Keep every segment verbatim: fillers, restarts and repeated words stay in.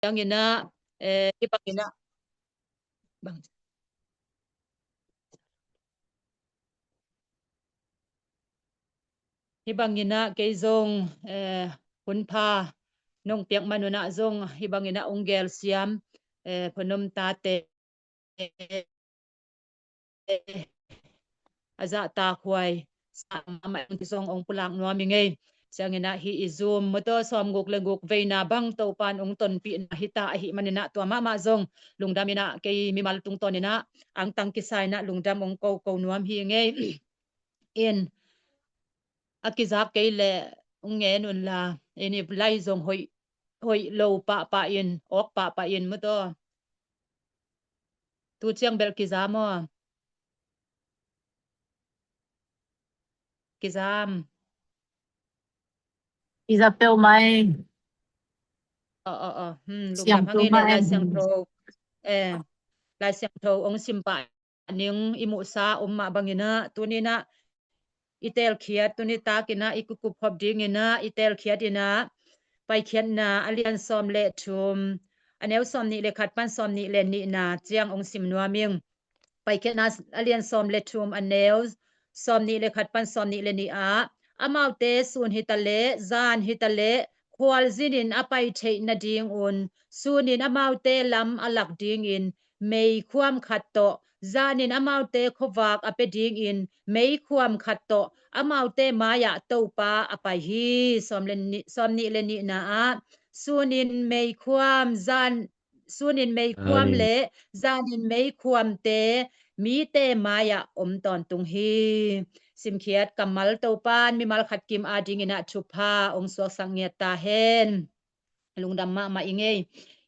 ciangin ah, eh, hih bangin ah, bang. Hih bangin ah kei zong, eh, hunpha nong piak man un ah zong hih bangin ah ong gelsiam, eh, phunom tate a zahtakhuai sa mahmah ing ti zong ong pulak nuam ing ei. Ciangin ah hih i Zoom mawtaw sawmguk le guk veina bang Topan ong tonpihna hita ahih manin ah tua mahmah zong lungdam in ah kei mimal tungtawn in ah angtang kisa in ah lungdam ong koko nuam hi ing ei. In a kizak kei leh ong ngen un la, in i lai zong hoih, hoih lo pahpah in, awk pahpah in mawtaw. Tu ciang bel kizam aw. Kizam. Kizap peuhmah ei. Aw, aw, aw. Hmm, lungdam hang ei leh Lai Siangtho. Eh, Lai Siangtho ong sim pah ning i muhsa om mah bangin ah, tuni in ah i telkhiat, tuni takin ah i kikup khop dingin ah i telkhiat in ah Paikhiatna a lian sawm le thum, a neu sawmnih le khat pan sawmnih le nihna ciang ong sim nuam ing. Paikhiatna a lian sawm le thum, a neu sawmnih le khat pan sawmnih le nih ah, amaute sun hi ta leh, zan hi ta leh, khualzin in a pai theih nadingun, sun in amaute lam a lak dingin meikhuam khat tawh, zan in amaute khuavak a pia dingin meikhuam khat tawh, amaute mai-ah Topa a pai hi. Sawm le nih, sawmnih le nihna ah, sun in meikhuam, zan, sun in meikhuam le zan in meikhuamte mite mai-ah om tawntung hi. Simkhiat kammal Topan mimal khat kim adingin ah thupha ong suaksak ngiat ta hen. Lungdam mahmah ing ei.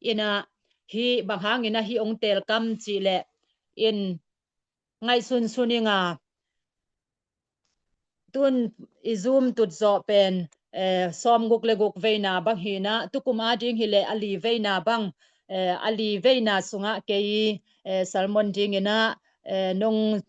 In ah hih bang hangin ah hih ong telkam cih leh in ngaihsunsun ing a, tun i Zoom tut zawh pen, eh, sawmguk le guk veina bang hi in ah, tukum ading hi leh a li veina bang, eh, a li veina sungah kei, eh, sermon dingin ah, eh, nong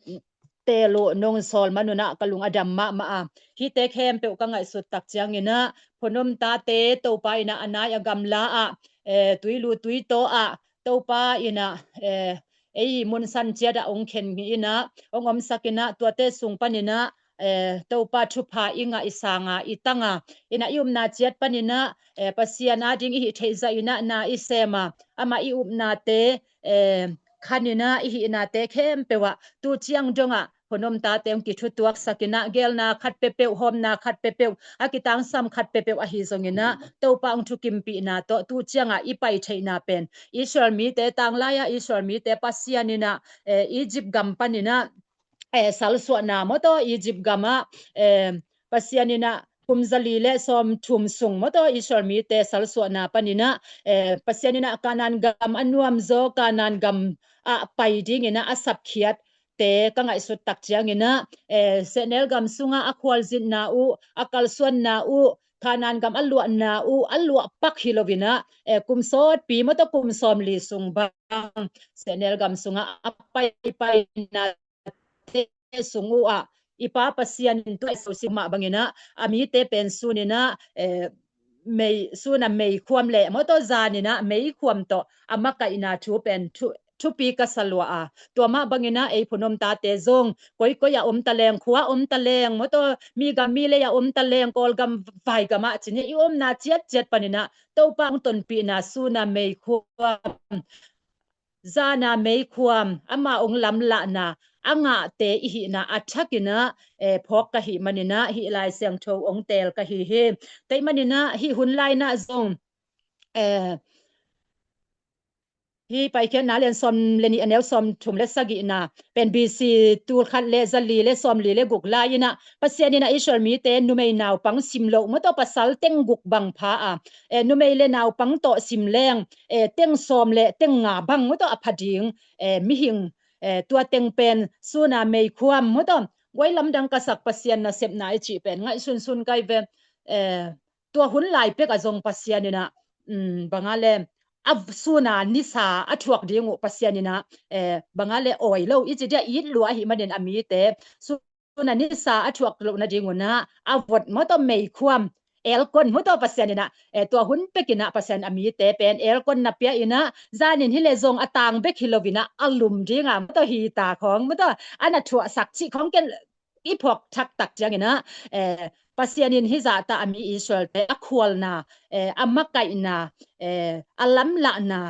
teel uh, nong sawl man un ah ka lung a dam mahmah a. Hihte khempeuh ka ngaihsut tak ciangin ah, phunom tate Topa in ah a nai a gamla ah, eh, tuilu tuitaw ah Topa in ah, eh, ei mun san ciat ah ong khen in ah, ong omsak in ah, tuate sung panin ah, eh, Topa thupha i ngah i sang a, i tang a, in ah i upna ciat panin ah, eh, Pasian ading i hih theih zah in ah na i sem a, amah i upnate, eh, khan in ah i hihnate khempeuh ah tu ciang dong ah phunom tate ong kithutuaksak in ah, gelna khat peuhpeuh, hawmna khat peuhpeuh, a kitangsam khat peuhpeuh ahi zongin ah, Topa ong thukimpihna tawh tu ciang ah i pai theihna pen Israel mite, tanglai ah Israel mite Pasian in ah, eh, Egypt gam panin ah, eh, salsuahna mawtaw, Egypt gam ah, eh, Pasian in ah kum zali le sawmthum sung mawtaw Israel mite salsuahna panin ah, eh, Pasian in ah Kanaan gam a nuamzaw, Kanaan gam ah pai dingin ah a sapkhiat te ka ngaihsut tak ciangin ah, eh, sehnel gam sungah a khualzinna uh, a kalsuanna uh, Kanaan gam a luahna uh, a luah pak hi lo in ah, eh, kum sawtpi mawtaw kum sawmli sung bang sehnel gam sungah a paipaina te sung uh ah, i Pa Pasian in tua i sosik mah bangin ah, a mite pen sun in ah, eh, mei, sun a meikhuam le mawtaw zan in ah meikhuam tawh a makaihna thu pen thu, thupi ka sa lua a. Tua mah bangin ah ei phunom tate zong koikoi ah om ta leng, khua om ta leng, mawtaw mi gam mi lei ah om ta leng, Kawlgam vaigam ah cin hi, i omna ciatciat panin ah Topa ong tonpihna sun a meikhuam, zan a meikhuam, ama ong lamlahna a ngahte i hihna a thakin ah, eh, phawk ka hih manin ah hih Lai Siangtho ong teel ka hi hi. Tua ahih manin ah hih hun lai-in ah zong, eh, hih Paikhiatna lian sawm le nih, a neu sawmthum le sagihna pen B C tul khat le zali le sawmli le guk lai-in ah Pasian in ah Israel mite numei naupang sim loh mawtaw, pasal teng guk bang pha a, eh, numei le naupang tawh sim leng, eh, teng sawm le teng nga bang mawtaw a pha ding, eh, mihing, eh, tua teng pen sun a meikhuam mawtaw. Guai lamdang ka sak Pasian nasepna i cih pen ngaihsunsun kai ve, eh, tua hun lai pek ah zong Pasian in ah, um, bang a le, a sun a nisa a thuak ding uh Pasian in ah, eh, bang a le, awi lo i ci dia, it lua ahih manin a mite sun a nisa a thuak loh nading un ah a vot mawtaw meikhuam, elkon maw tawh Pasian in ah, eh, tua hun pek in ah Pasian a mite pen elkon na pia in ah, zanin hi leh zong a tang bek hi lo in ah a lum ding a maw tawh hita khawng maw tawh a na thuahsak cih khawng ken i phawk thak tak ciangin ah, eh, Pasian in hih zahta a mi Israel-te a khualna, eh, a makaihna, eh, a lamlahna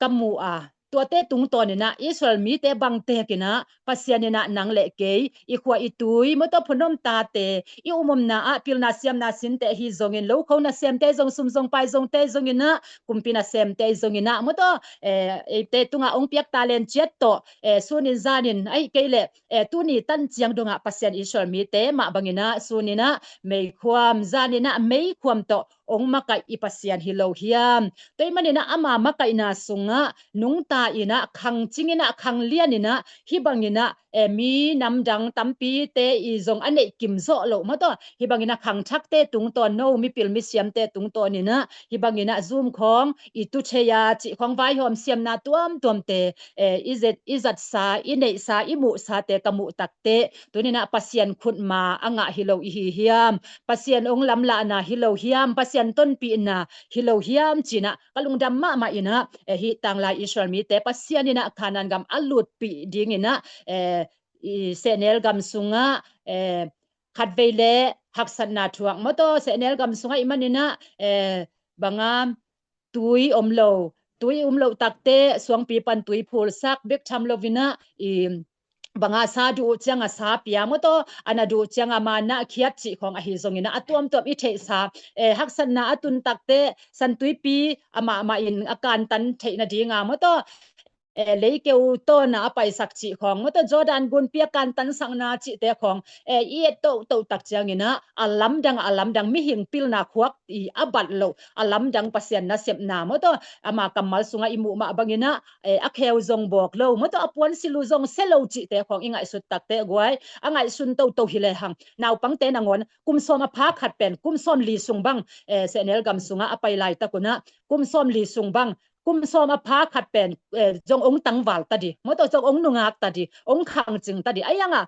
ka mu a, tuate tungtawn in ah Israel mite bang tek in ah Pasian in ah nang le kei i khua i tui maw tawh phunom tate i um omna ah pilna siamna sinte ahi zongin lo kho nasemte zong sum zong pai zongte zong in ah kumpi nasemte zong in ah maw tawh, eh, eite tungah ong piak talent ciat tawh, eh, sunin zanin ahi kei leh, eh, tuni tan ciang dongah Pasian Israel mite mah bang in ah sunin ah meikhuam zanin ah meikhuam tawh ong makaih i Pasian hi lo hiam? Tua ahih manin ah ama makaihna sungah nungta in ah khangcing in ah khanglian in ah hih bang in ah, eh, mi namdang tampite i zong a neih kim zawh loh maw tawh hih bang in ah khangthakte tungtawn no mipil misiamte tungtawn in ah hih bang in ah Zoom khawng i tu thei a cih khawng vaihawm siamna tuamtuamte, eh, i zet, i zatsa, i neihsa, i muhsate ka muh takteh tuni in ah Pasian khutma a ngah hi lo i hi hiam? Pasian ong lamlahna hi lo hiam? Pasian tonpihna hi lo hiam? Ci in ah ka lungdam mahmah in ah, eh, hih tanglai Israel mite Pasian in ah Kanaan gam a lutpih ding in ah, eh, i sehnel gam sungah, eh, khatvei leh haksatna thuak maw tawh sehnel gam sungah ahih manin ah, eh, banga tui om lo, tui um loh takteh suangpi pan tui phulsak bek tham lo in ah, i banga sa duh uh ciangah sa pia maw tawh a na duh uh ciangah manna khiat cih khawng ahi zong in ah a tuamtuam i theihsa, eh, haksatna a tun takteh santuipi amah mah in a kantan theih nading a maw tawh, eh, leikeu tawn a a paisak cih khawng maw tawh Jordan gunpi a kantansakna cihte khawng, eh, i et tohtoh tak ciangin ah a lamdang a lamdang mihing pilna khuak i a bat loh a lamdang Pasian nasepna maw tawh ama kammal sungah i muh mah bang in ah, eh, a kheu zong bawk lo maw tawh a puan sil uh zong sia lo cihte khawng i ngaihsut takteh guai a ngaihsun toto hi lehang naupangte nangawn kum sawm a pha khat pen kum sawm li sung bang, eh, sehnel gam sungah a pai laitak un ah kum sawm li sung bang kum sawm a pha khat pen, eh, zong ong tangval ta di maw tawh zong ong nungak ta di ong khangcing ta di a iang a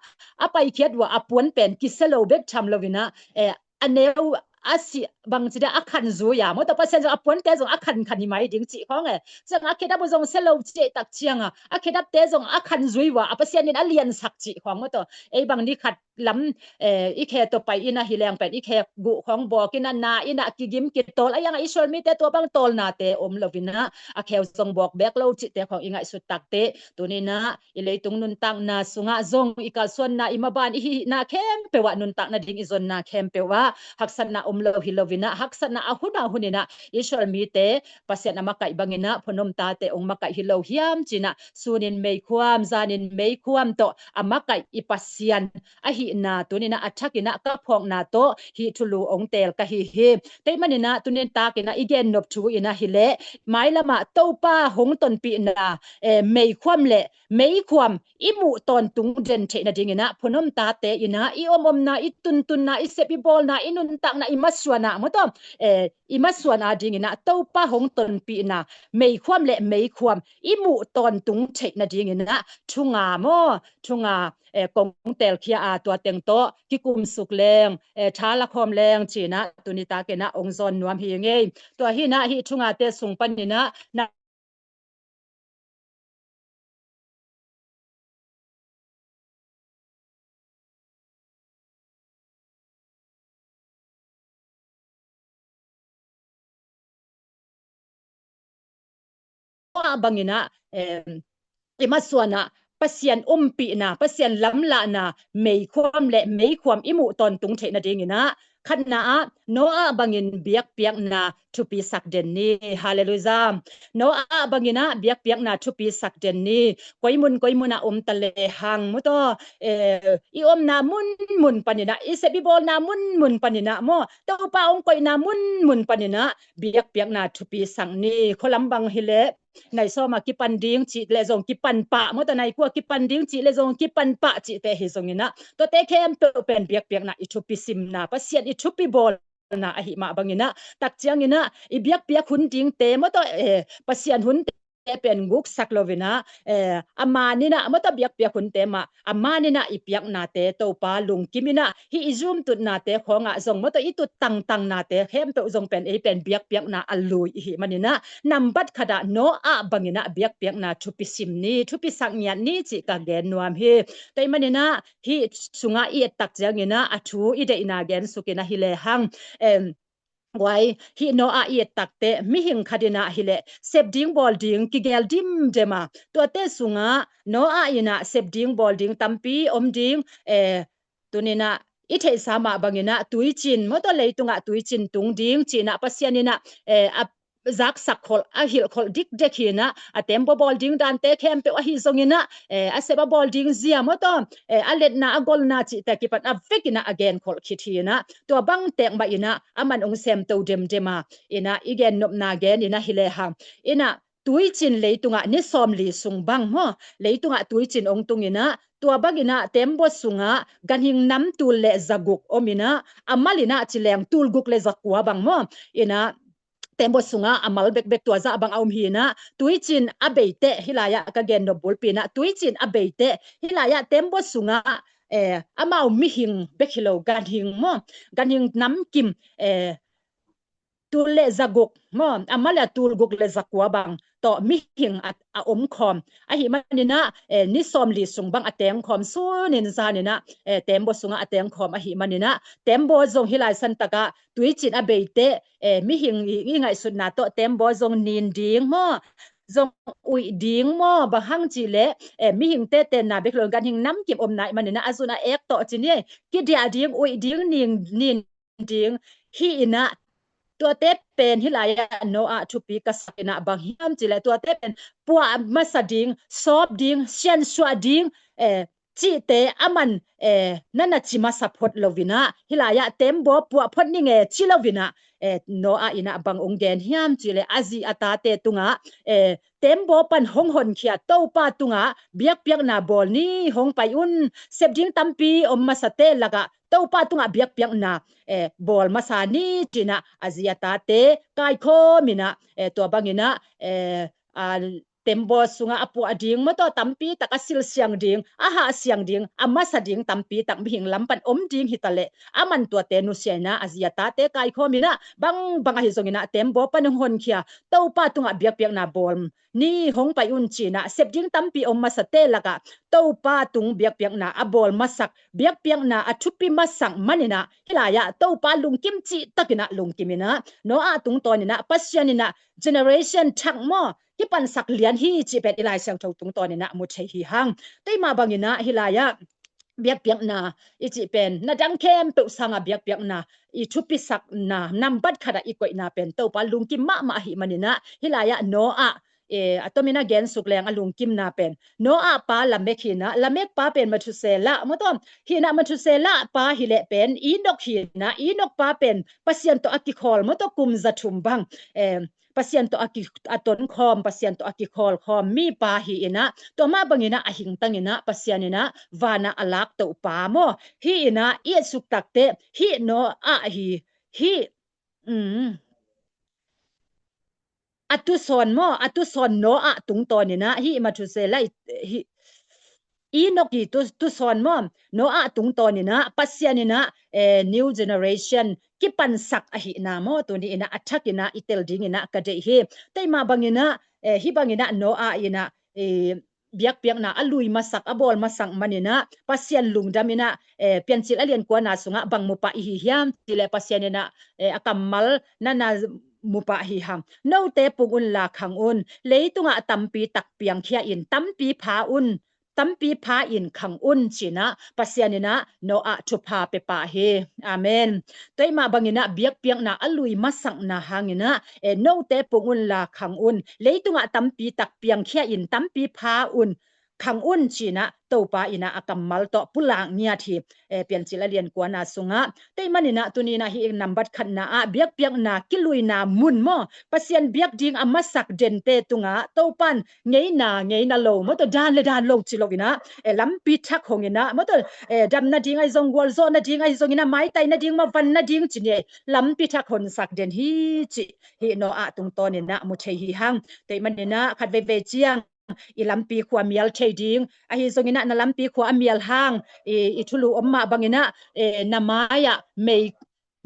a paikhiat uh a a puan pen kisia lo bek tham lo in ah, eh, a neu a si bang ci dia a khan zui a maw tawh Pasian zong a puante zong a khan khan hi mai ding cih khawng e. Zong a khedap uh zong sia lo cih tak ciang a a khedapte zong a khan zui uh a Pasian in a liansak cih khawng maw tawh ei bang ni khat lam, eh, i khe tawh pai in ah hi leng pen i khe guh khawng bawk in ah na in ah kigim kitawl a iang a Israel mite tua bang tawlnate om lo in ah a kheu zong bawk bek lo cihte khawng i ngaihsut takteh tuni in ah i leitung nuntakna sungah zong i kalsuanna i maban i hihna khempeuh ah nuntak nading i zonna khempeuh ah haksatna om lo hi lo in ah haksatna a hun a hun in ah Israel mite Pasian a makaih bang in ah phunom tate ong makaih hi lo hiam ci in ah sunin meikhuam zanin meikhuam tawh a makaih i Pasian ahihna tuni in ah a thak in ah ka phawkna tawh hih thulu ong teel ka hi hi. Tua ahih manin ah tuni tak in ah i gen nop thu in ah hi leh mailam ah Topa hong tonpihna, eh, meikhuam le meikhuam i muh tawntung den theih nading in ah phunom tate in ah i om omna i tuntunna i sep i bawlna i nuntakna i masuan ah maw tawh, eh, i masuan a ding in ah Topa hong tonpihna meikhuam le meikhuam i muh tawntung theih nading in ah thunga maw thunga, eh, kong telkhia a tua teng tawh kikum suk leng, eh, tha lakhawm leng ci in ah tuni tak in ah ong zawn nuam hi ngei. Tua hi in ah hih thungate sung pan in ah na Noah bang in ah, em, i masuan ah Pasian ompihna, Pasian lamlahna meikhuam le meikhuam i muh tawntung theih nading in ah khatna ah Noah bangin biakpiakna thupi sak den ni. Halleluiah. Noah bangin ah biakpiakna thupi sak den ni. Koi mun koi mun ah om ta lehang maw tawh, eh, i omna munmun pan in ah i sep i bawlna munmun pan in ah maw Topa ong koihna munmun pan in ah biakpiakna thupi sak ni. Khualam bang hi leh nai sawm a kipan ding cih le zong kipan pah maw tawh nai kua kipan ding cih le zong kipan pah cihte hi zong in ah tuate khempeuh pen biakpiakna i thupi simna Pasian i thupi bawlna ahi mah bang in ah tak ciang in ah i biakpiak hun dingte maw tawh, eh, Pasian hun pen guksak loinah, eh, a maninah mawtaw biakpiak hunte mah a maninah i piaknate Topa lungkiminah hih i zumtutnate khawngah zong mawtaw i tut tangtangnate khempeuh zong pen ei pen biakpiakna a lui i hih maninah nambat khatah Noah banginah biakpiakna thupi sim ni, thupisak ngiat ni cih ka gen nuam hi. Tua hih maninah hih sungah i ettak cianginah a thu i deihna gen sukinah hi lehang, em, guai, hih Noah i ettakte mihing khatinah hileh sep ding bawl ding kigel dimdem a, tuate sungah Noah inah sep ding bawl ding tampi om ding, eh, tuninah i theihsa mah banginah tuicin, mawtaw leitungah tuicin tung ding cinah Pasian inah, eh, a zaksak kholh, a hilh kholh dikdek hinah a tembaw bawl ding dante khempeuh ahi zonginah, eh, a sep a bawl ding zia mawtaw, eh, a letna a golna cihte kipan a vekinah a gen kholh khit hinah tua bangtek mah inah a man ong semto demdem a, inah i gen nopna gen inah hi lehang inah tuicin leitungah ni sawmli sung bang maw, leitungah tuicin ong tunginah tua banginah tembaw sungah ganhing nam tul le zaguk ominah a malinah cileng tul guk le zakua bang maw, inah tembaw sungah a mal bekbek tua zah bang a om hinah tuicin a beiteh hih lai-ah ka gen nop bulpi inah tuicin a beiteh hih lai-ah tembaw sungah, eh, amau mihing bek hi lo ganhing maw, ganhing namkim, eh, tul le zaguk maw, a mal a tul guk le zakua bang tawh mihing a, a omkhawm ahi maninah, eh, ni sawmli sung bang a tengkhawm sunin zaninah, eh, tembaw sungah a tengkhawm ahi maninah tembaw zong hih lai santakah tuicin a beiteh, eh, mihing i, i ngaihsutna tawh tembaw zong nin ding maw, zong uih ding maw, bang hang cihleh, eh, mihingte tenna bek lo ganhing namkim omna ih maninah a zun a ek tawh cin hi, kidiah ding, uih ding, nin, nin ding hi inah tuate pen hih lai-ah Noah thupi ka sak inah bang hiam cihleh tuate pen puah masa ding, sawp ding, siansuah ding, eh, cihte a man, eh, na na ci masa phot loinah hih lai-ah tembaw puah phot ning e ci loinah, eh, Noah inah bang ong gen hiam cihleh a zi a tate tungah, eh, tembaw pan hong honkhia Topa tungah biakpiakna bawl ni, hong pai un, sep ding tampi om masate lakah Topa tungah biakpiakna, eh, bawl masa ni cinah a zi a tate kaikhawminah, eh, tua banginah, eh, a tembaw sungah a puah ding mawtaw tampi tak a silsiang ding, a hahsiang ding, a masa ding tampi tak mihing lam pan om ding hitaleh a man tuate nusia inah a zi a tate kaikhawminah bang bang ahi zonginah tembaw pan hong honkhia Topa tungah biakpiakna bawl ni, hong pai un cinah sep ding tampi om masate lakah Topa tung biakpiakna a bawl masak, biakpiakna a thupi masak maninah hih lai-ah Topa lungkim cihtakinah lungkiminah Noah tungtawninah Pasian inah generation thak maw, kipansak lian hi cih pen i Lai Siangtho tungtawninah mu thei hi hang. Tua hih mah banginah hih lai-ah biakpiakna i cih pen na dang khempeuh sangah biakpiakna i thupisakna nambat khatah i koihna pen Topa lungkim mahmah ahi maninah hih lai-ah Noah, eh, a tomin a gensuk leng a lungkimna pen Noah pa Lamek hinah, Lamek pa pen Methuselah mawtaw hinah, Methuselah pa hileh pen Enok hinah, Enok pa pen Pasian tawh a kikhawl mawtaw kum za thum bang, eh, Pasian tawh a ki, a tonkhawm, Pasian tawh a kikhawlkhawm mipa hi inah, tua mah banginah a hingtanginah Pasian inah vanah a laktohpa maw, hi inah i etsuk takteh hih Noah hi, hih, um, a tusawn maw, a tusawn Noah tungtawninah hih Methuselah hi, Enok i tu, tusawn maw, Noah tungtawninah Pasian inah, eh, new generation kipansak ahihna maw, tuni inah a thak inah i tel dinginah ka deih hi. Tua hih mah banginah, eh, hih banginah Noah inah, eh, biakpiakna a lui masak, a bawl masak maninah Pasian lungdam inah, eh, Piancil a lian kuana sungah bang mupah i hi hiam cihleh Pasian inah, eh, a kammal na na mupah hi hang. Note pung unla khang un, leitungah tampi tak piangkhia in tampi pha un, tampi pha in khang un cinah Pasian inah Noah thupha pia pah hi. Amen. Tua hih mah banginah biakpiakna a lui masakna hanginah, eh, note pung unla khang un, leitungah tampi tak piangkhia in tampi pha un, khang un, ci-in ah Topa in ah a kammal tawh pulak ngiat hi. Eh, Piancil a lian kuana sungah. Tua ahih manin ah tuni-in ah hih nambat khatna ah biakpiakna kiluina mun maw, Pasian biak ding a masak dente tungah Topan ngeina, ngeina lo maw, tua dan le dan lo ci lo-in ah, eh, lampi thak hong in ah maw, tua, eh, dam nading ahi zong, gualzawh nading ahi zongin ah, maitai nading, mavan nading ci ni, lampi thak honsak den hi cih hih Noah tungtawnin ah mu thei hi hang. Tua ahih manin ah khat veivei ciang i lampi khua mial thei ding, ahi zongin ah na lampi khua a mial hang, i, i thulu om mah bangin ah, eh, na mai-ah mei,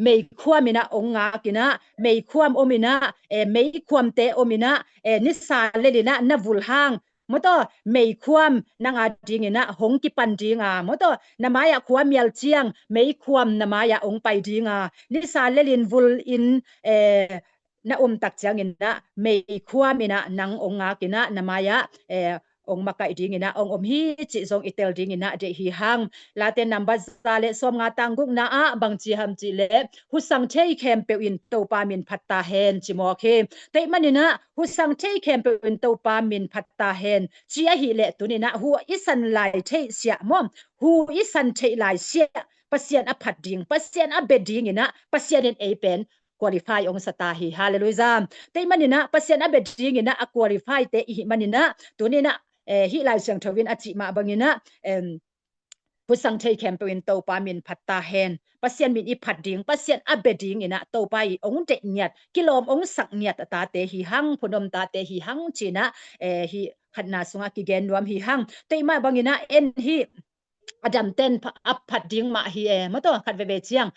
meikhuam in ah ong ngak in ah, meikhuam om in ah, eh, meikhuamte om in ah, eh, nisa lel in ah na vul hang maw, tua meikhuam nang a dingin ah hong kipan ding a, maw, tua na mai-ah khua mial ciang meikhuam na mai-ah ong pai ding a, nisa lel in vul in, eh, na om tak ciangin ah meikhuam in ah nang ong ngak in ah na mai-ah, eh, ong makaih dingin ah ong om hi cih zong i tel dingin ah deih hi hang. Late nambat za le sawmnga, tang gukna ah bang ci hiam cih leh, husang thei khempeuh in Topa min phat ta hen, ci mawk hi. Tua ahih manin ah husang thei khempeuh in Topa min phat ta hen ci ahih leh, tuni-in ah hu i san lai theih siah maw, hu i san theih lai siah Pasian a phat ding, Pasian a bia dingin ah Pasian in ei pen qualify ong sa ta hi. Halleluiah. Tua ahih manin ah Pasian a bia dingin ah a qualify-te i hih manin ah tuni-in ah, eh, hih Lai Siangtho in a cih mah bangin ah, em, husang thei khempeuh in Topa min phat ta hen. Pasian min i phat ding, Pasian a bia dingin ah Topa i ong deih ngiat, kilawm ong sak ngiat a tate hi hang, phunom tate hi hang, ci-in ah, eh, hih khatna sungah kigen nuam hi hang. Tua ahih mah bangin ah en hih Adam ten pha-, a phat ding mah hi e, maw, tua khat veivei ciang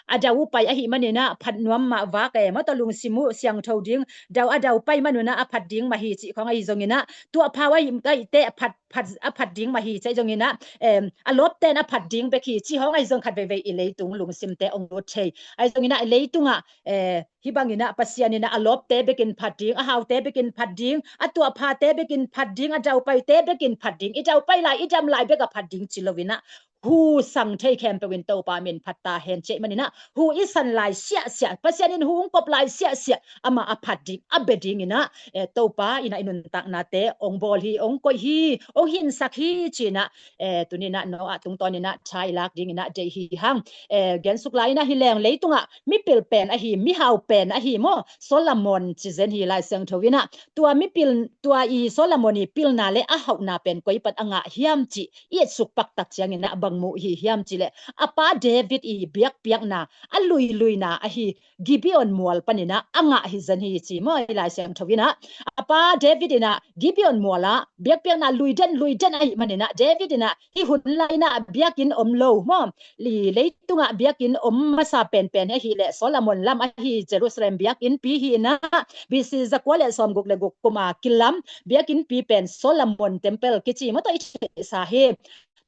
a dau uh pai ahih manin ah phat nuam mah vak e, maw, tua lungsim uh siangtho ding, dau, a dau pai man un ah a phat ding mah hi cih khawng ahi zongin ah, tuahpha uh ahih, ahih teh phat, phat, a phat ding mah hi cih ahi zongin ah, em, a lawpte in a phat ding bek hi cih khawng ahi zong khat veivei i leitung lungsimte ong lut thei. Ahi zongin ah leitungah, eh, hih bangin ah Pasian in ah a lawpte bekin phat ding, a haute bekin phat ding, a tuahphate bekin phat ding, a daupaite bekin phat ding, i daupai lai, i dam lai bek a phat ding ci lo-in ah, husang thei khempeuh in Topa min phat ta hen, ci ahih manin ah hu i san lai siahsiah, Pasian in hu ong kop lai siahsiah amah a phat ding, a bia dingin ah, eh, Topa in ah i nuntaknate ong bawl hi, ong koih hi, ong hinsak hi, ci-in ah, eh, tuni-in ah Noah tungtawnin ah tha i lak dingin ah deih hi hang. Eh, gensuk lai-in ah hi leng, leitungah mipil pen ahi, mihau pen ahi, maw, Solomon ci zen hi Lai Siangtho in ah. Tua mipil, tua i Solomon i pilna le a hauhna pen koi pan a ngah hiam cih i etsuk pak tak ciangin ah bang mu hi hiam cih leh, a pa David i biakpiakna a luiluina ahi Gibeon mual panin ah a ngah hi zen hi ci, maw, i Lai Siangtho in ah. A pa David in ah Gibeon mual ah biakpiakna lui den, lui den ahih manin ah David in ah hih hun lai-in ah biakinn om lo, maw, i leitungah biakinn om masa penpen hi ahih leh Solomon lam ahi Jerusalem biakinnpi hi in ah, B C zakua le sawmguk le guk kum a kilam biakinnpi pen Solomon Temple kici, maw, tua i theihsa hi.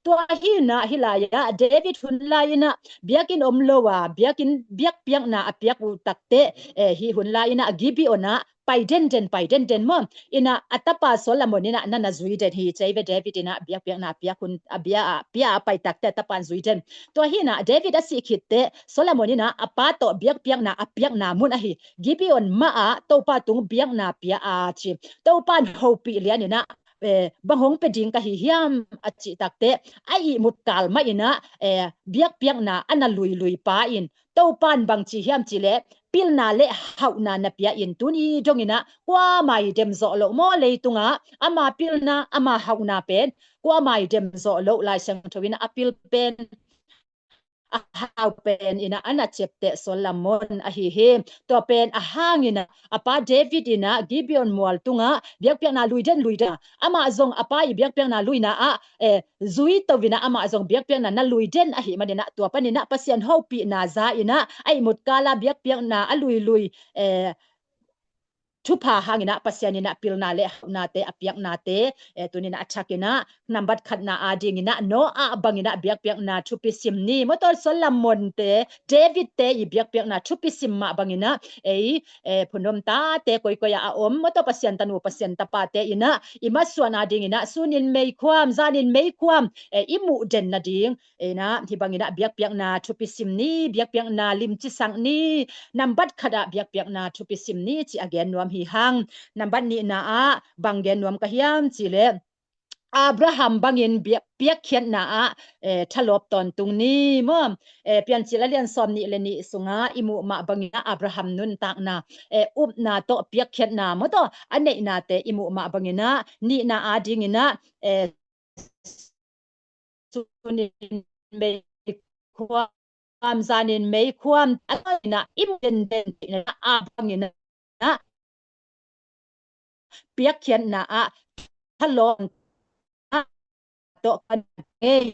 Tua hi in ah hih lai-ah David hun lai-in ah biakinn om lo a, biakinn, biakpiakna a piak uh tak teh, eh, hih hun lai-in ah Gibeon ah pai denden, pai denden, maw. In ah a tapa Solomon in ah na na zui den hi, ci hi ve. David in ah biakpiakna a piak hun, a bia, a pia a pai tak teh a tapa in zui den. Tua hi in ah David a sih khit teh Solomon in ah a pa tawh biakpiakna a piakna mun ahi Gibeon mah ah Topa tung biakna pia a ci. Topa in hopih lian in ah, eh, bang hong pia ding ka hi hiam a cih tak teh, a ihmut kal mah in ah, eh, biakpiakna a na luilui pa in Topa in bang ci hiam cih leh, pilna le hauhna na pia in, tuni dongin ah kuamah i dem zawh loh, maw, leitungah ama pilna, ama hauhna pen kuamah i dem zawh loh. Lai Siangtho in ah a pil pen, a hau pen in ah a na ciapteh Solomon ahi hi. Tua pen a hang in ah a pa David in ah Gibeon mual tungah biakpiakna lui den, lui den a, amah zong a pa i biakpiakna luina ah, eh, zui to in ah amah zong biakpiakna na lui den ahih manin ah tua panin ah Pasian hopihna za in ah a ihmut kal ah biakpiakna a luilui, eh, thupha hang in ah Pasian in ah pilna le hauhnate a piaknate, eh, tuni in ah a thak in ah nambat khatna a dingin ah Noah bangin ah biakpiakna thupi sim ni, maw, tua Solomon te, David te i biakpiakna thupi sim mah bangin ah ei, eh, phunom tate koikoi ah a om, maw, tua Pasian tanu, Pasian tapate in ah i masuahna dingin ah sun in meikhuam, zan in meikhuam, eh, i muh den nading in ah hih bangin ah biakpiakna thupi sim ni, biakpiakna limci sak ni, nambat khat ah biakpiakna thupi sim ni cih a gen nuam hi hang. Nambat nihna ah bang gen nuam ka hiam cih leh, Abraham bangin biak, piakkhiatna ah, eh, thalawp tawntung ni maw? Eh, Piancil a lian sawm nih le nih sungah i muh mah bangin ah Abraham nuntakna, eh, upna tawh piakkhiatna maw tawh a neihnate i muh mah bangin ah nihna adingin ah, eh, sunin meikhuam, zanin meikhuam a tawh in ah i muh denden theihna ah bangin ah piakkhiatna ah thalawp tawh kan ngei.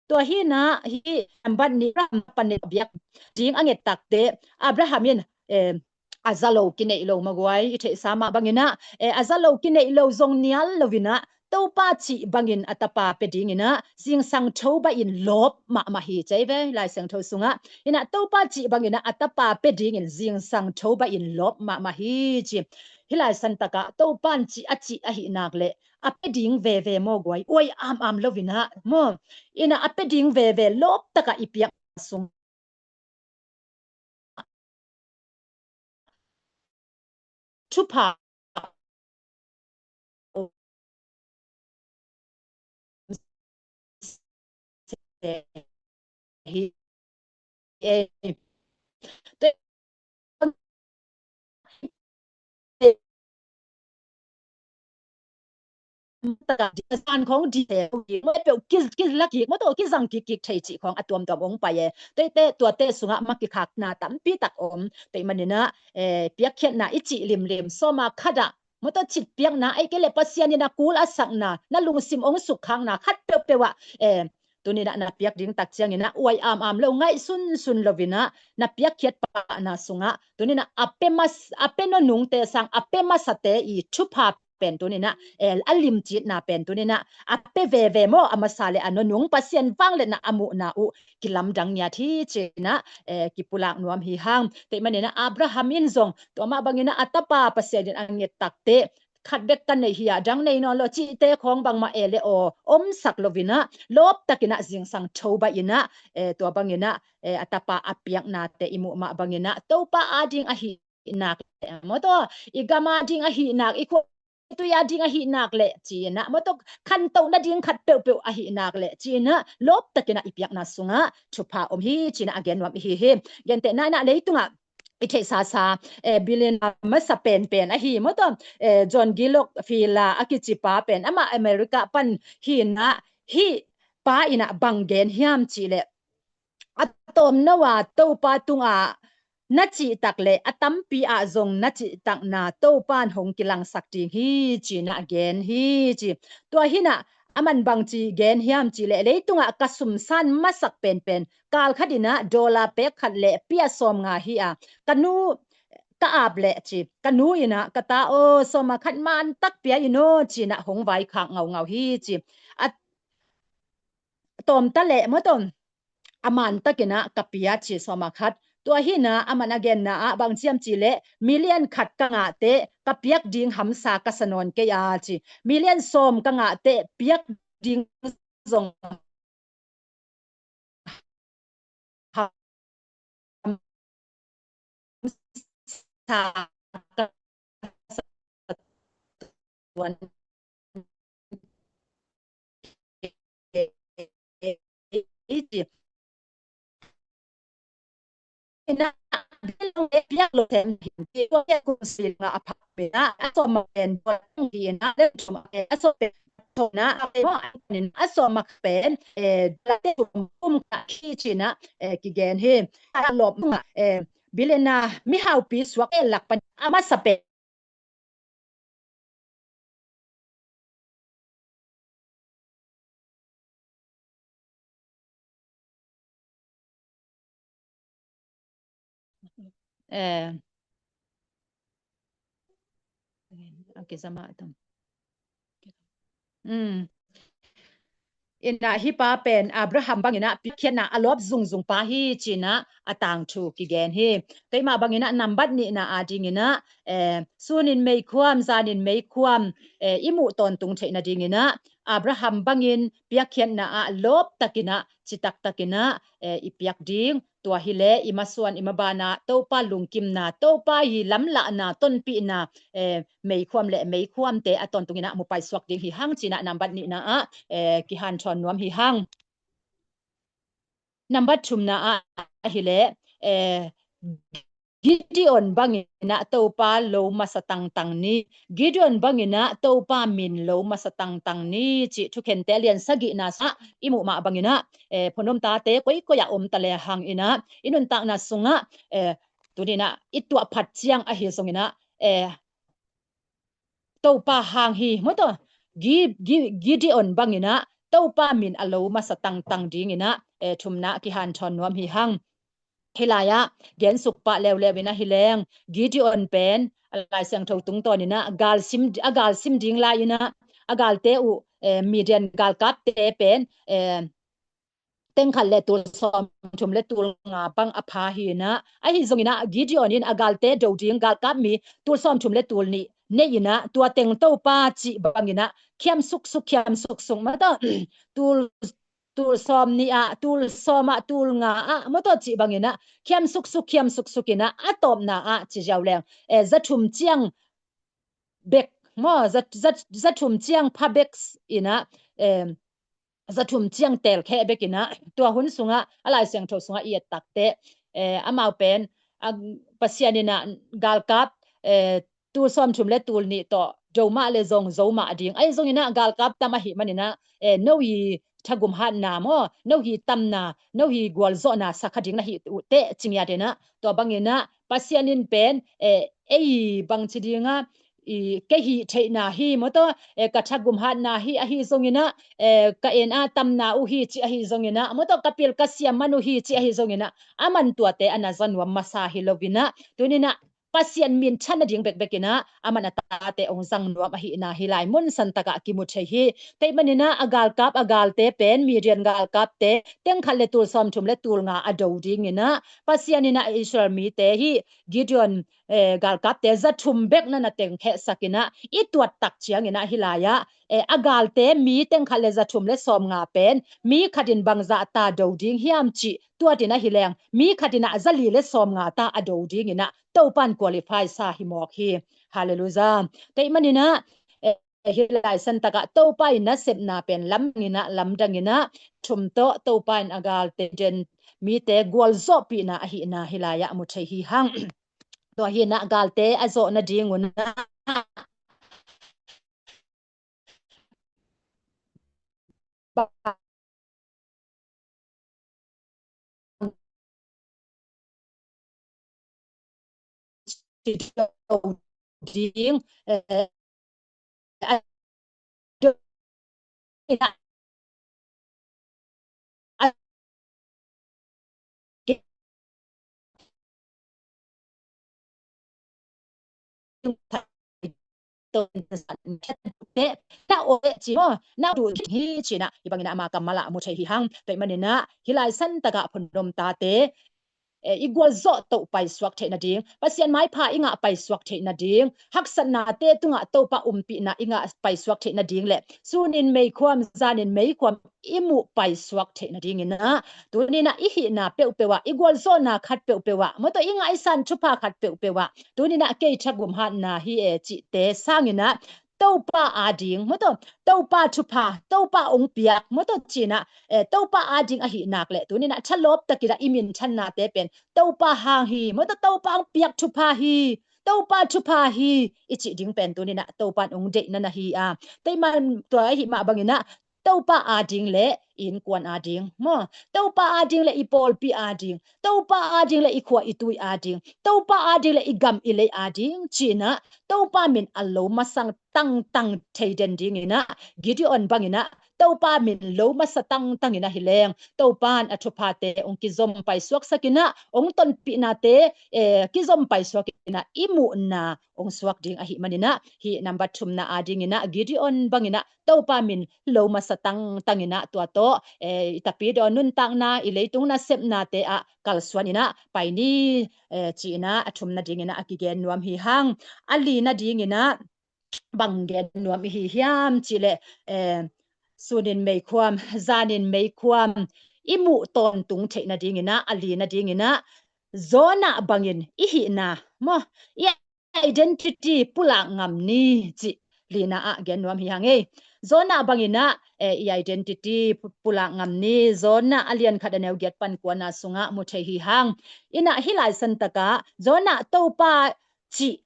Tua hi in ah hih nambat nih Abraham panin biak ding a nget takte Abraham in, eh, a za lo kineih lo maguai i theihsa mah bangin ah, eh, a za lo kineih lo zong nial lo in ah Topa cih bangin a tapa pia dingin ah zingsang tho bahin lawp mahmah hi ci hi ve. Lai Siangtho sungah in ah Topa cih bangin ah a tapa pia dingin zingsang tho bahin lawp mahmah hi ci. Hih lai santakah Topa in cih a cih ahih nak leh a pia ding veve maw guai, uai am am lo in ah maw, in ah a pia ding veve lawp takah i piak sung thupha hi. San khong di te peuh ki, kila kik maw tawh kizang kik kik thei cih khong a tuamtuam ong pai e. Tuate, tuate sungah ma kikhakna tampi tak om. Tua ahih manin ah, eh, piakkhiatna i cih limlim sawma khat ah maw tawh citpiakna, ahih kei leh Pasian in a kul a sakna, na lungsim ong sukkhakna khat peuhpeuh ah, eh, tuni in ah na piak ding tak ciangin ah uai am am lo, ngaihsunsun lo in ah na piakkhiat pahna sungah tuni in ah a pia mas-, a pia nunungte sang a pia masate i thupha pen tuni in ah, eh, a limcitna pen tuni in ah a pia veve maw, a masa le a nunung Pasian vangliatna a muhna uh kilamdang ngiat hi ci in ah, eh, kipulak nuam hi hang. Tua ahih manin ah Abraham in zong tua mah bangin ah a tapa Pasian in a nget takte khat bek ka neih hi a, dang nei nawn lo cihte khong bangmah e le aw omsak lo in ah lawp takin ah zingsang tho bahin ah, eh, tua bangin ah, eh, a tapa a piaknate i muh mah bangin ah Topa ading ahih nak leh maw tawh, i gam ading ahih nak, i khua tui ading ahih nak leh ci in ah maw tawh, khantohna ding khat peuhpeuh ahih nak leh ci in ah lawp takin ah i piakna sungah thupha om hi ci in ah a gen nuam i hi hi. Gentehna in ah leitungah i theihsasa, eh, billionaire masa penpen ahi maw tawh, eh, John Gilroy Fila a kicipa pen, amah America pan hi in ah, hih pa in ah bang gen hiam cih leh, a tawmno a Topa tungah na cihtak leh a tampi ah zong na cihtakna Topa in hong kilangsak ding hi ci in ah gen hi ci. Tua hi in ah aman bangci gen hiam cih leh, leitungah ka sumsan masak penpen kal khat in ah dollar pek khat le pia sawmnga hi a, ka nu ka ap leh ci, ka nu in ah ka ta aw sawma khat man tak pia in aw ci in ah hong vaikhak ngaungau hi ci. A tawmta leh maw tawh, a man takin ah ka pia ci sawma khat. Tua hi in ah aman a genna ah bang ci hiam cih leh, million khat ka ngah teh ka piak ding hamsa ka sa nawn kei a ci, million sawm ka ngah teh piak ding zong hamsa ka sa tuan. Ina, biak lo ten hin ti ko ke kun sil nga a phak pe na, a sawm a pen buat hi ina, le sawm a pen, a sawm pen thona, a pen mo a pen, a sawm a pen, eh, la te tum kum ka khi chi na, eh, kigen hi. A lop nga, eh, bilena, mi haupi suak e lak pan, a masa pen. Eh. Okay, sama tam. Mm. Ina hih pa pen Abraham bangin ah piakkhiatna a lawp zungzung pa hi ci-in ah a tangthu kigen hi. Tua mah bangin ah nambat nihna adingin ah, eh, sunin meikhuam, zanin meikhuam, eh, i muh tawntung theih nadingin ah, Abraham bangin piakkhiatna ah lawp takin ah, citak takin ah, eh, i piak ding. Tua hileh i masuan i maban ah Topa lungkimna, Topa i lamlahna, tonpihna, eh, meikhuam le meikhuamte a tawntungin ah mu paisuak ding hi hang ci-in ah nambat nihna ah, eh, kihanthawn nuam hi hang. Nambat thumna ah hileh, eh, Gideon bangin ah Topa lo masa tangtang ni, Gideon bangin ah Topa min lo masa tangtang ni cih Thukhente a lian sagihna sungah i muh mah bangin ah, eh, phunom tate koikoi ah om ta lehang in ah i nuntakna sungah, eh, tuni-in ah i tuahphat ciang ahi zongin ah, eh, Topa hang hi, maw taw, Gi-, Gi-, Gideon bangin ah Topa min a lo masa tangtang dingin ah, eh, thumna kihanthawn nuam hi hang. Hih lai-ah gensuk pah leuleu in ah hileng Gideon pen a Lai Siangtho tungtawnin ah galsim, a galsim ding lai-in ah a galte uh, eh, Midian galkapte pen, eh, tengkhat le tul sawmthum le tul nga bang a pha hi in ah, ahi zongin ah Gideon in a galte do ding galkap mi tul sawmthum le tul nih nei in ah, tua teng Topa cih bangin ah khiam suksuk, khiam suksuk, maw taw, tul, tul sawm nih ah, tul sawm ah, tul nga ah, maw taw, cih bangin ah khiam suksuk, khiam suksuk in ah a tawpna ah ci ziau leng, eh, za thum ciang bek, maw, za, za, za thum ciang pha bek in ah, eh, za thum ciang telkheh bek in ah, tua hun sungah a Lai Siangtho sungah i et takteh, eh, amau pen, a, Pasian in ah galkap, eh, tul sawmthum le tul nih tawh do mah le zong zo mah ding, ahi zongin ah galkap tam ahih manin ah, eh, no hi thagum hatna maw, no hi tamna, no hi gualzawhna sa kha ding na hi uh teh ci ngiat in ah, tua bangin ah Pasian in pen, eh, ei bangci ding a, i, kei hih theihna hi, maw taw, eh, ka thagum hatna hi, ahi zongin ah, eh, ka en a tamna uh hi cih ahi zongin ah, maw taw, ka pil ka siam man uh hi cih ahi zongin ah, aman tuate a na za nuam masa hi lo in ah, tuni-in ah Pasian minthan nading bekbek in ah aman a tate hong zang nuam ahihna hih lai mun santak ah kimu thei hi. Tua ahih manin ah a galkap, a galte pen Midian galkapte tengkhat le tul sawmthum le tul nga a do dingin ah, Pasian in ah Israel mite hih Gideon, eh, galkapte za thum bek na na tengkhehsak in ah i tuat tak ciangin ah hih lai-ah, eh, a galte mi tengkhat le za thum le sawm nga pen mi khat in bangzah ta do ding hiam cih tuat in ah hileng mi khat in ah za li le sawm nga ta a do dingin ah Topa in qualify sa hi mawk hi. Halleluiah. Tua ahih manin ah, eh, hih lai santak ah Topa in nasepna pen lamdang in ah, lamdang in ah thum tawh Topa in a galte den mite gualzawhpihna ahihna hih lai-ah mu thei hi hang. Tua hi in ah galte a zawh nadingun ah ding, eh, a, a, na o ci maw, na o hi ci-in ah, hih bangin ah ama kammal ah mu thei hi hang. Tua ahih manin ah hih lai santak ah phunom tate, eh, i gualzawh toh paisuak theih nading, Pasian maipha i ngah paisuak theih nading, haksatnate tungah Topa umpihna i ngah paisuak theih nading le sunin meikhuam, zanin meikhuam i muh paisuak theih nadingin ah, tuni-in ah i hihna peuhpeuh ah, i gualzawhna khat peuhpeuh ah, maw taw, i ngaihsan thupha khat peuhpeuh ah, tuni-in ah kei thagum hatna hi e cihte sangin ah Topa ading, maw taw, Topa thupha, Topa hong piak, maw taw, ci-in ah, eh, Topa ading ahih nak leh tuni-in ah thalawp takin ah i minthannate pen Topa hang hi, maw taw, Topa hong piak thupha hi, Topa thupha hi i cih ding pen tuni-in ah Topa in hong deihna na hi a. Tua ahih mah bangin ah Topa ading le i innkuan ading, maw, Topa ading le i pawlpi ading, Topa ading le i khua i tui ading, Topa ading le i gam i lei ading ci-in ah Topa min a lo masa tangtang thei den dingin ah Gideon bangin ah Topa min lo masa tangtangin ah hileng Topa in a thuphate hong kizom paisuaksak in ah, hong tonpihnate, eh, kizom paisuak in ah i muhna hong suak ding ahih manin ah, hih nambat thumna adingin ah Gideon bangin ah Topa min lo masa tangtangin ah tua tawh, eh, i tapidaw nuntakna, i leitung nasepnate ah kalsuan in ah pai ni, eh, ci-in ah a thumna dingin ah a kigen nuam hi hang. A lina dingin ah bang gen nuam i hi hiam cih leh, eh, sunin meikhuam, zanin meikhuam i muh tawntung theih nadinginah, a li nadinginah, Jonah bangin i hihna maw, i identity pulak ngam ni cih lina ah gen nuam hi hang ei. Jonah banginah, eh, i identity pu-, pulak ngam ni. Jonah a lian khat a neu giat pan kuana sungah mu thei hi hang. Inah hih lai santakah Jonah Topa cih,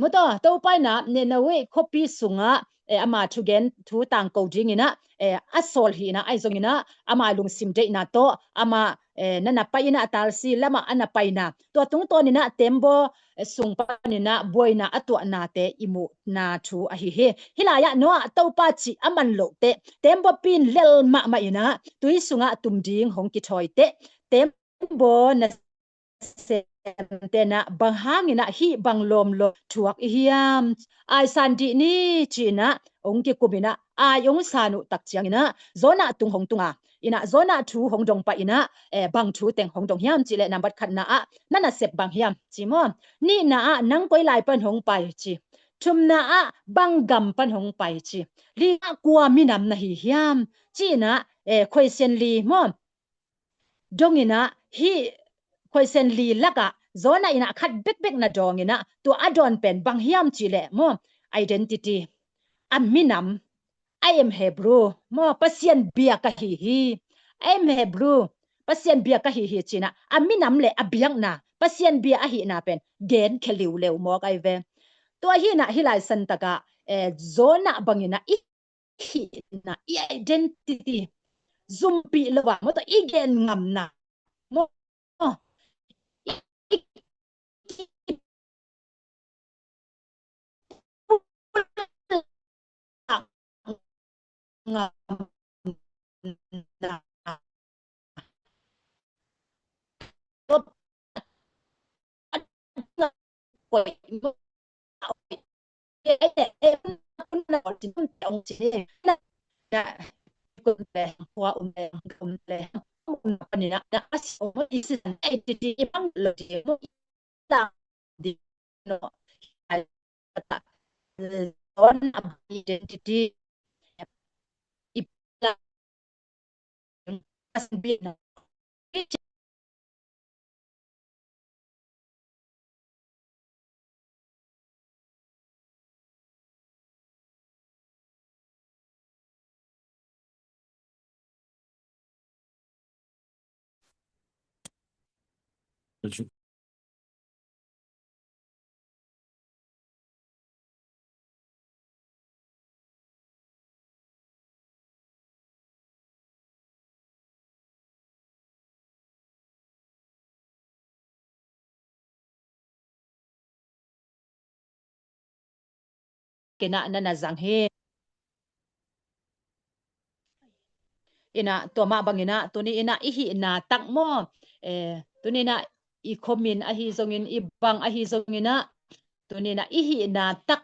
maw taw, Topa inah Nineveh khuapi sungah, eh, ama thugen thu tangko dinginah, eh, a sawl hi inah, ahi zonginah ama lungsim deihna tawh ama, eh, na na pai inah a talsi lamah a na paina, tua tungtawninah tembaw, eh, sung paninah buaina a tuahnate i muhna thu ahi hi. Hih lai-ah Noah Topa cih a man lohteh, tembaw pin lel mahmah inah tui sungah tum ding hong kithawi teh, tembaw na sem tenah bang hanginah hih bang lawmlawm thuak i hiam? Ai san dih ni ci-inah hong kikum inah ai hong san uh tak cianginah Jonah tung hong tunga, inah Jonah thu hong dong pah inah, eh, bang thu teng hong dong hiam cih leh nambat khatna ah na nasep bang hiam ci maw? Nihna ah nang koi lai pan hong pai ci. Thumna ah bang gam pan hong pai ci. Li ah kua minam na hi hiam ci-inah, eh, question li maw? Donginah hih question li lakah Jonah inah khat bekbek na dawnginah tua a dawn pen bang hiam cih leh maw? Identity. A minam, I am Hebrew maw, Pasian bia ka hi hi. I am Hebrew, Pasian bia ka hi hi ci-inah a minam le a biakna, Pasian bia ahihna pen genkhia liuleu mawk ahi ve. Tua hinah hih lai santakah, eh, Jonah banginah i hihna, i identity zumpih lo a maw taw, i gen ngamna maw, i, i, i ngamna. Identity. Kei na na zang hi. Inah tua mah banginah tuni inah i hihna tak maw? Eh, tuni inah i khomin ahi zongin, i bang ahi zonginah tuni inah i hihna tak,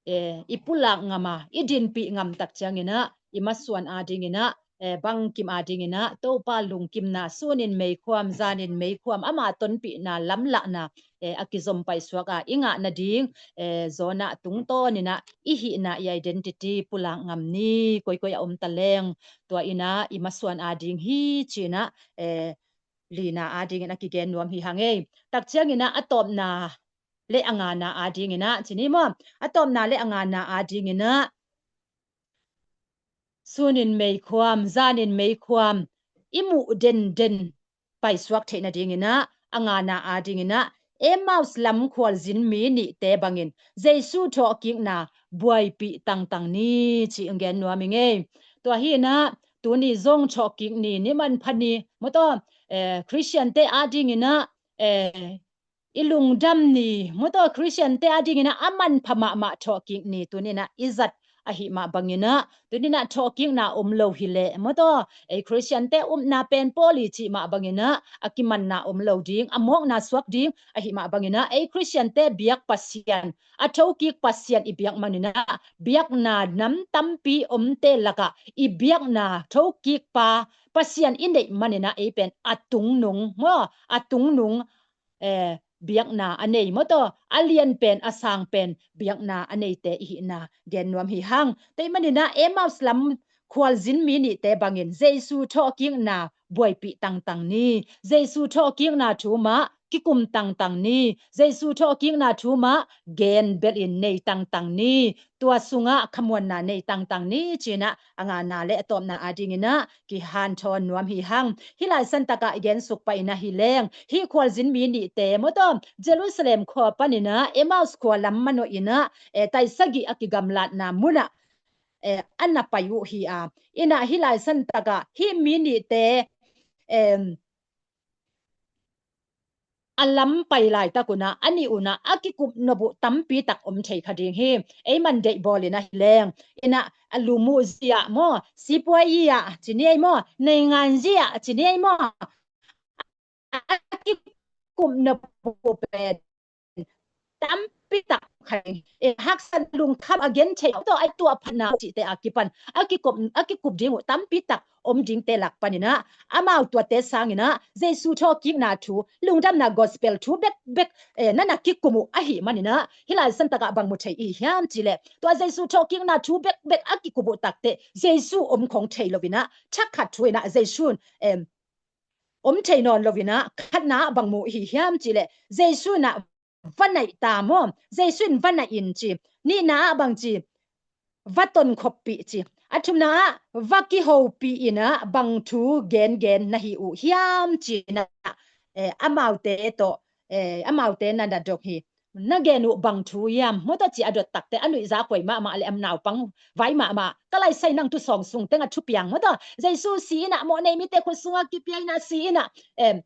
eh, i pulak ngam a, i dinpih ngam tak cianginah i masuan adinginah, eh, bangkim adinginah Topa lungkimna, sunin meikhuam, zanin meikhuam, ama tonpihna, lamlahna, eh, a kizom paisuak a i ngah nading, eh, Jonah tungtawninah i hihna, i identity pulak ngam ni. Koikoi a om taleng tua inah i masuan ading hi ci-inah, eh, lina adingin a kigen nuam hi hang ei. Tak cianginah a tawpna le a ngana adinginah ci ni maw? A tawpna le a ngana adinginah sunin meikhuam, zanin meikhuam i muh denden paisuak theih nadinginah, a ngana adinginah Emmaus lam khualzin mi nihte bangin Jesu thawhkikna buaipih tangtang ni cih hong gen nuam hi ing ei. Tua hinah tuni zong thawhkik ni, ni manpha ni maw taw, eh, Khristiante adinginah, eh, i lungdam ni maw taw, Khristiante adinginah a manpha mahmah thawhkik ni tuninah i zat ahi mah banginah tuninah thawhkikna om lo hileh maw taw, ei Khristiante upna pen Paul i cih mah banginah a kimanna om lo ding, a mawkna suak ding ahi mah banginah ei Khristiante biak Pasian, a thokik Pasian i biak maninah biakna nam tampi omte lakah i biakna thokikpa Pasian i neih maninah ei pen a tungnung maw, a tungnung, eh, biakna a nei maw taw, a lian pen, a sang pen biakna a neite i hihna gen nuam hi hang. Tua ahih maninah Emmaus lam khualzin mi nihte bangin Jesu thawhkikna buaipih tangtang ni. Jesu thawhkikna thu mah kikum tangtang ni. Jesu thawhkikna thu mah gen belhin nei tangtang ni. Tua sungah khamuanna nei tangtang ni, ci-in ah a ngana le a tawpna adingin ah kihanthawn nuam hi hang. Hih laisan takah i gensuk pah in ah hi leng, hih khualzin mi nihte maw tawh Jerusalem khua panin ah Emmaus khua lam manawhin ah, eh, tai sagih a kigamlatna munah, eh, a na pai uh hi a. In ah hih laisan takah hih mi nihte, em, a lam pai laitak un ah a nih un ah a kikup nop uh tampi tak om thei kha ding hi. Ei man deih bawl in ah hi leng, in ah a lum uh ziah maw, sipuai ziah ci ni ei maw, naingan ziah ci ni ei maw, a kikup nop uh pen tampi tak kha ding hi. Eh, haksat lungkham a gen thei tawh a tuah phatna cihte a kipan a kikup, a kikup ding uh tampi tak om dingte lak panin ah amau tuate sangin ah Jesu thawhkikna thu, lungdamna gospel thu bekbek, eh, na na kikum uh ahih manin ah hih laisan takah bang mu thei i hiam cih leh, tua Jesu thawhkikna thu bekbek a kikup uh takteh Jesu om khong thei loin ah thakhat thu in ah Jesu in, em, om thei nawn loin ah khatna ah bang mu i hi hiam cih leh Jesu in ah va naih ta maw? Jesu in va naih in ci. Nihna ah bang ci? Va tonkhop pih ci. A thumna ah va kihopih in ah bang thu gengen na hi uh hiam ci-in ah, eh, amaute tawh, eh, amaute na na dong hi. Na gen uh bang thu hiam? Maw tawh ci a dot takteh a nuihza khuai mahmah le a naupang vai mahmah, ka laisai nang tu sawng sung teng a thupiang maw tawh, Jesu si in ah mawhnei mite khut sungah kipia in ah si in ah, em,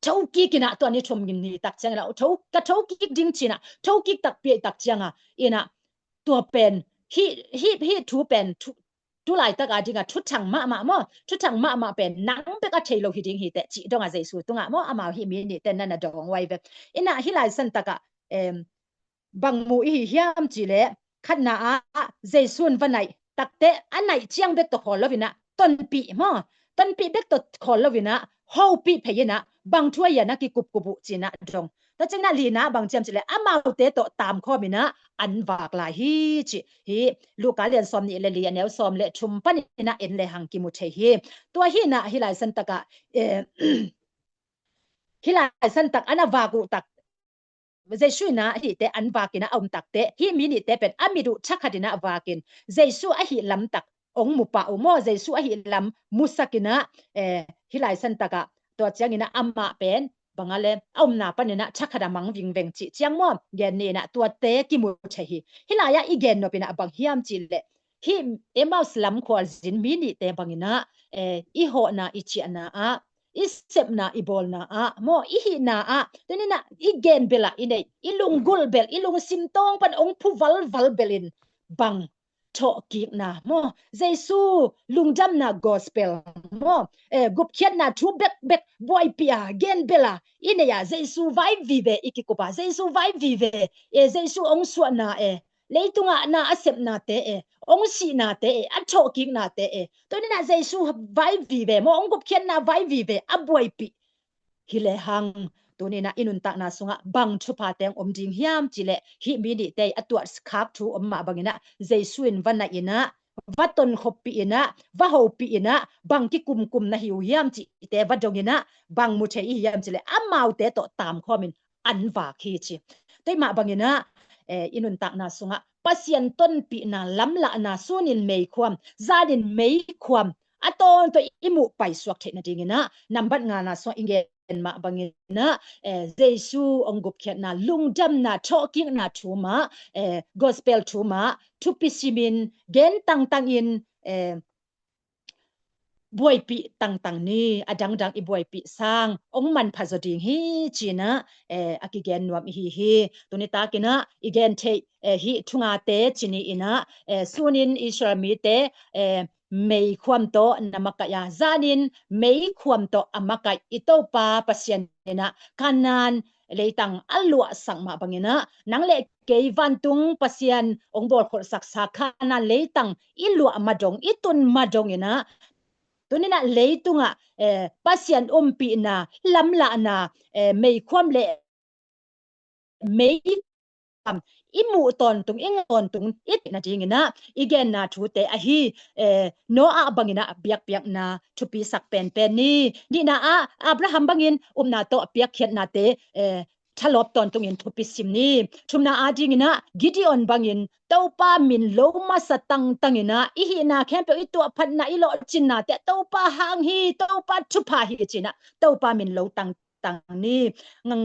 thokik in ah tua ni thum ni tak ciangin ah, tho, ka thokik ding ci-in ah, thokik takpi tak ciangah in ah, tua pen hih, hih, hih thu pen thu, tu laitak adingah thuthang mahmah maw, thuthang mahmah pen nang bek a thei lo hi ding hi teh cih dongah Jesu tungah maw amau hih mi nihte na na dong huai ve. In ah hih laisan takah, em, bang mu i hi hiam cih leh, khatna ah Jesu in va naih takteh a naih ciang bek tawh khawl loin ah tonpih maw, tonpih bek tawh khawl loin ah hopih phei in ah bang thu a hiam na kikupkup uh ci-in ah dong. Tua ciangin ah lina bang ci hiam cih leh amaute tawh taamkhawm in ah an vak lai hi ci hi. Luka lian sawm nih le li a neu sawm le thum panin ah en le hang kimu thei hi. Tua hi in ah hih laisan takah, eh, hih laisan tak a na vak uh tak Jesu in ah hihte an vak in ah a om takteh hih mi nihte pen a mit uh thakhat in ah vak in Jesu ahih lam tak hong mu pah uh maw, Jesu ahih lam musak in ah, eh, hih laisan takah tua ciangin ah amah pen bang a le a omna panin ah thakhat a mang vingveng cih ciang maw, gen ni in ah tuate kimu thei hi. Hih lai-ah i gen nop in ah bang hiam cih leh, hih Emmaus lam khualzin mi nihte bangin ah, eh, i hawhna i ciahna ah, i sepna i bawlna ah maw, i hihna ah, tuni in ah i gen bel ah i neih, i lunggulh bel, i lungsim tawng pan hong phu valval bel in bang thawhkikna maw, Jesu lungdamna gospel maw, eh, gupkhiatna thu bekbek buaipih a gen bel a i neih a, Jesu vai vive i kikup a, Jesu vai vive, eh, Jesu hong suahna, eh, leitungah na a sepnate, eh, hong sihnate, eh, a thawhkiknate, eh, tuni in ah Jesu vai vive maw, hong gupkhiatna vai vive a buaipih hi le hang, tuni in ah i nuntakna sungah bang thupha teng om ding hiam cih leh, hih mi nihte a tuahkhak thu om mah bangin ah Jesu in va naih in ah, va tonkhop pih in ah, va hopih in ah, bang kikumkum na hi uh hiam cihte va dong in ah bang mu thei i hi hiam cih leh, amaute tawh taamkhawm in an vak hi ci. Tua mah bangin ah, eh, i nuntakna sungah Pasian tonpihna, lamlahna, sunin meikhuam, zanin meikhuam a tawntung i muh paisuak theih nadingin ah nambat ngana sungah i gen mah bangin ah, eh, Jesu hong gupkhiatna, lungdamna, thawhkikna thu mah, eh, gospel thu mah thupi simin gen tangtangin, eh, buaipih tangtang ni, a dangdang i buaipih sang hong manpha zaw ding hi ci-in ah, eh, a kigen nuam i hi hi. Tuni takin ah i gen theih, eh, hih thungate ci ni in ah, eh, sunin Israel mite, eh, meikhuam tawh na makaih a, zanin meikhuam tawh a makaih i Topa Pasian in ah Kanaan leitang a luahsak mah bangin ah, nang le kei vantung Pasian hong bawlkholhsaksa Kanaan leitang i luah madong, i tun madong in ah, tuni in ah leitungah, eh, Pasian ompihna, lamlahna, eh, meikhuam le meikhuam i muh tawntung, i ngah tawntung i theih nadingin ah i genna thute ahi, eh, Noah bangin ah biakpiakna thupisak penpen ni. Nihna ah Abraham bangin upna tawh a piakkhiatnate, eh, thalawp tawntungin thupi sim ni. Thumna adingin ah Gideon bangin Topa min lo masa tangtangin ah i hihna khempeuh, i tuahphatna, i lawhcinnate Topa hang hi, Topa thupha hi ci-in ah Topa min lo tangtang ni. Ngang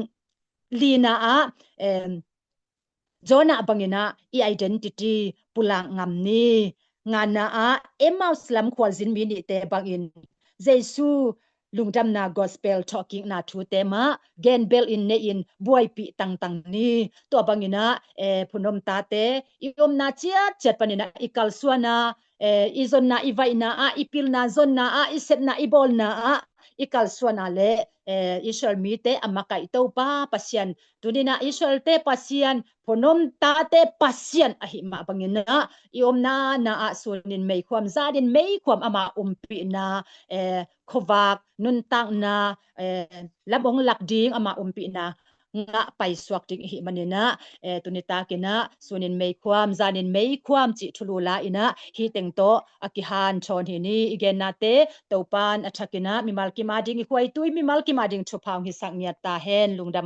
lina ah, em, Jonah bangin ah i identity pulak ngam ni. Ngana ah Emmaus lam khualzin mi nihte bangin Jesu lungdamna gospel thawhkikna thute mah genbel in nei-in buaipih tangtang ni. Tua bangin ah, eh, phunom tate i omna ciatciat panin ah i kalsuan a, eh, i zonna, i vaihna ah, i pilna zonna ah, i sepna, i bawlna ah i kalsuan a le, eh, Israel mite a makaih Topa Pasian, tuni-in ah Israelte Pasian, phunom tate Pasian ahih mah bangin ah i omna na ah sunin meikhuam, zanin meikhuam ama umpihna, eh, khuavak nuntakna, eh, lam ong lak ding ama umpihna ngah paisuak ding i hih manin ah, eh, tuni takin ah sunin meikhuam, zanin meikhuam cih thulu la-in ah hih teng tawh a kihanthawn hi ni. I gennate Topan a thakin ah mimal kim ading, i khuaitu i mimal kim ading thupha hong hisak ngiat ta hen. Lungdam